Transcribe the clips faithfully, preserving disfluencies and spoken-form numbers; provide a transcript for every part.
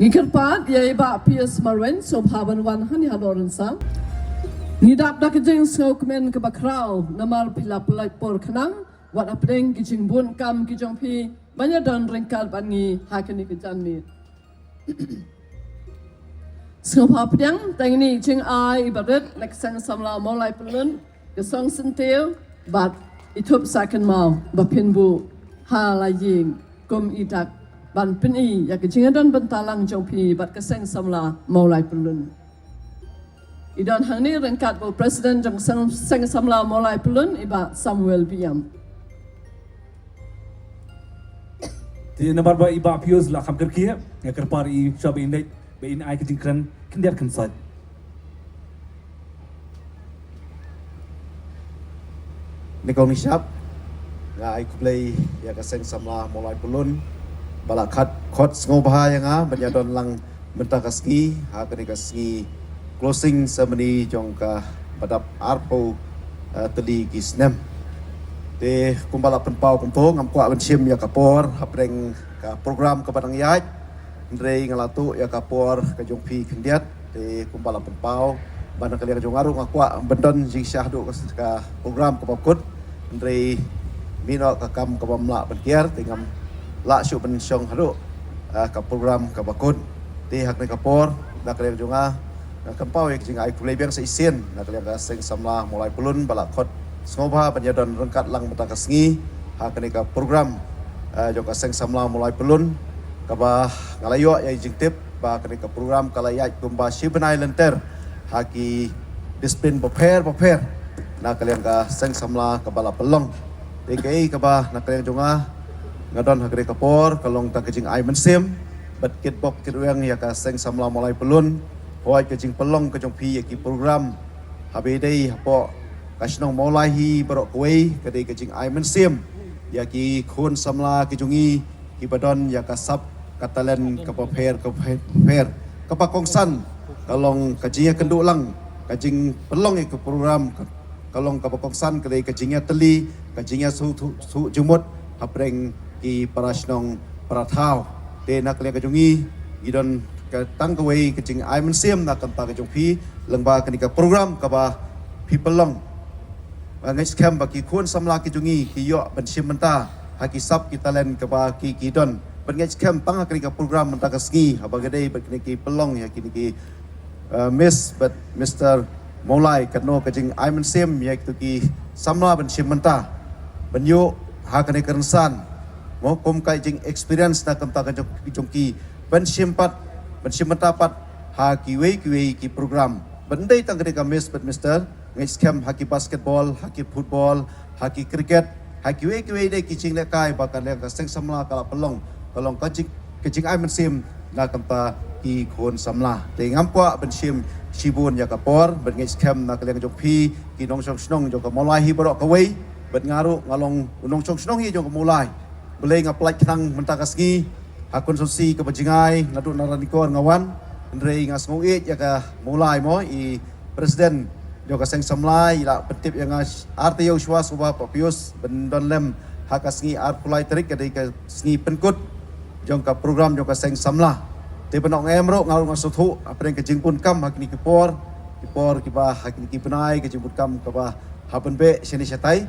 Ngi kyrpad ïa i Bah Pius Marwein sngewbha ban wan hangne ha Lawrence. Ngi dap da ka jingsngewkmen kaba khraw namar phi la pynlait por khnang wat hapdeng ki jingbun kam ki jong phi ban ïadon ryngkat bad ngi ha kane ka janmiet. Sngewbha pdiang tang ine i jingai iba rit na ka Seng Samla Mawlai Pyllun, ka Song Syntiew bad i Thup Sahkynmaw ba phin buh ha la ïing kum i dak ban pyni ïa ka jingïadon bynta lang jong phi bad ka Seng Samla Mawlai Pyllun. I don hangne ryngkat bad u President jong Seng, Seng Samla Mawlai Pyllun, i Bah Samuel Biam. Te namar ba i Bah Pius la kham kyrkieh, nga kyrpad ïa i shuwa ba in leit ba in ai ka jingkren khyndiat khynsoit. Nyngkong nyngshap nga ai khublei ïa ka Seng Samla Mawlai Pyllun ba la khot, khot sngewbha ïa nga ban ïadon lang mynta ka sngi ha kane ka sngi closing ceremony jong kaba dap arphew, eh, tylli ki snem. Te kumba la pynpaw kumto, ngam kwah ban shim ïa ka por hapdeng ka program kaba dang ïaid, hynrei nga la tuh ïa ka por ka jong phi khyndiat. Te kumba la pynpaw ba na ka liang jong nga ruh nga kwah ban don jingshisha haduh ka, ka program kaba kut, hynrei mih noh ka kam kaba ym lah ban kiar, te ngam lah shuh ban shong haduh, ah, ka program kaba kut. Te ha kane ka por na ka liang jong nga nga kynmaw ïa ka jingai khublei biang sa shisien na ka liang ka Seng Samla Mawlai Pyllun ba la khot sngewbha ban ïadon ryngkat lang mynta ka sngi ha kane ka program, eh, jong ka Seng Samla Mawlai Pyllun, kaba nga la ïoh ïa i jingtip ba kane ka program ka la ïaid kumba shi bnai lynter ha ki disiplin bapher bapher na ka liang ka Seng Samla kaba la pynlong. Te kaei kaba na ka liang jong nga nga don ha kane ka por ka long tang ka jingai mynsiem bad kitbok kitrwiang ïa ka Seng Samla Mawlai Pyllun. Hooid, ka jingpynlong ka jong phi ïa ki program haba ïadei hapoh ka shnong Mawlai hi baroh kawei ka dei ka jingai mynsiem ïa ki khun samla ki jong ngi kiba don ïa ka sap ka talent kaba pher kaba pher, kaba kongsan ka long ka jingïakynduh lang, ka jingpynlong ïa ka program ka, ka long kaba kongsan ka dei ka jingïatylli, ka jingïasuh, suh, suh jingmut hapdeng ki para shnong para thaw. Te na ka liang ka jong ngi ngi don ka tang kawei ka jingai mynsiem na ka bynta ka jong phi lyngba kane ka program kaba phi pynlong. Nga ngeit skhem ba ki khun samla ki jong ngi ki ïoh ban shim bynta ha ki sap ki talent kaba ki, ki don. Ban ngeit skhem tang ha kane ka program mynta ka sngi haba ka dei bad kine ki pynlong ïa kine ki, eh, Miss bad Mister Mawlai, katno ka jingai mynsiem ïa kito ki samla ban shim bynta ban ïoh ha kane ka rynsan. Mo kum ka jing experience na ka bynta ka jong, jong ki ban shim pat, ban shim bynta pat ha kiwei kiwei ki program. Ban dei tang kane ka Miss bad Mister, ngeit skhem ha ki basketball, ha ki football, ha ki cricket, ha kiwei kiwei de ki jinglehkai ba ka liang ka Seng Samla ka la pynlong, ka long ka jing, ka jingai mynsiem na ka bynta ki khun samla. Te ngam kwah ban shim shibun ïa ka por, ban ngeit skhem na ka liang jong phi ki nongshong shnong jong ka Mawlai hi baroh kawei, bad nga ruh nga long u nongshong shnong hi jong ka Mawlai. Balei nga pynlait khnang mynta ka sngi ha konstituensi kaba jngai naduh na Ranikor nga wan, hynrei nga sngew ïeit ïa ka Mawlai mo, i President jong ka Seng Samla i la pyntip ïa nga ar taïew shuwa shuwa, Bah Pius, ban don lem ha ka sngi arphew lai tarik ka dei ka sngi pynkut jong ka program jong ka Seng Samla. Te ban ong em ruh nga ruh nga sngewthuh hapdeng ka jingbun kam ha kine ki por, ki por kiba ha kine ki bnai ka jingbun kam kaba hap ban beh shane shatai.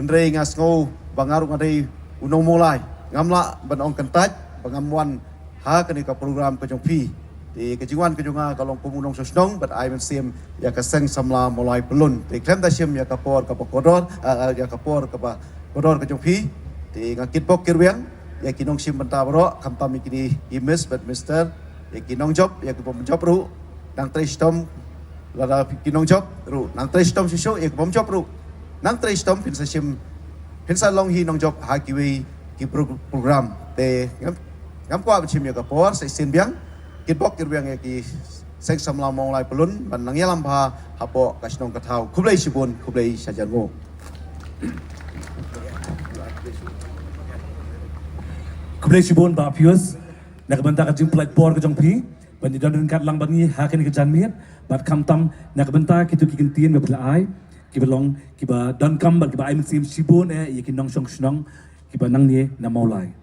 Hynrei nga sngew ba nga ruh nga dei u nong Mawlai, ngam lah ban ong kyntait ba ngam wan ha kane ka program ka jong phi. Te ka jingwan ka jong nga ka long kum u nongshong shnong bad ai mynsiem ïa ka Seng Samla Mawlai Pyllun. Te khlem da shim ïa ka por kaba kordor, ah, ah, ïa ka por kaba kordor ka jong phi, te nga kitbok kitrwiang ïa ki nongshim bynta baroh, khamtam ïa kine i Miss bad Mister, ïa ki nongjop, ïa ki bym jop ruh, nang trei shitom. Lada ki nongjop ruh nang trei shitom shuh shuh, ïa ki bym jop ruh nang trei shitom, phin sa shim, phin sa long hi nongjop ha kiwei ki pro-, program. Te ngam, ngam kwah ban shim ïa ka por, sa shisien biang kitbok kitrwiang ïa ki Seng Samla Mawlai Pyllun ban nang ïalam bha hapoh ka shnong ka thaw. Khublei shibun, khublei shihajar nguh. Khublei shibun Bah Pius na ka bynta ka jingpynlait por ka jong phi ban ïadon ryngkat lang bad ngi ha kane ka janmiet, bad khamtam na ka bynta kito ki kyntien ba phi la ai, kiba long kiba donkam bad kiba ai mynsiem shibun eh ïa ki nongshong shnong kiba nangne na Mawlai.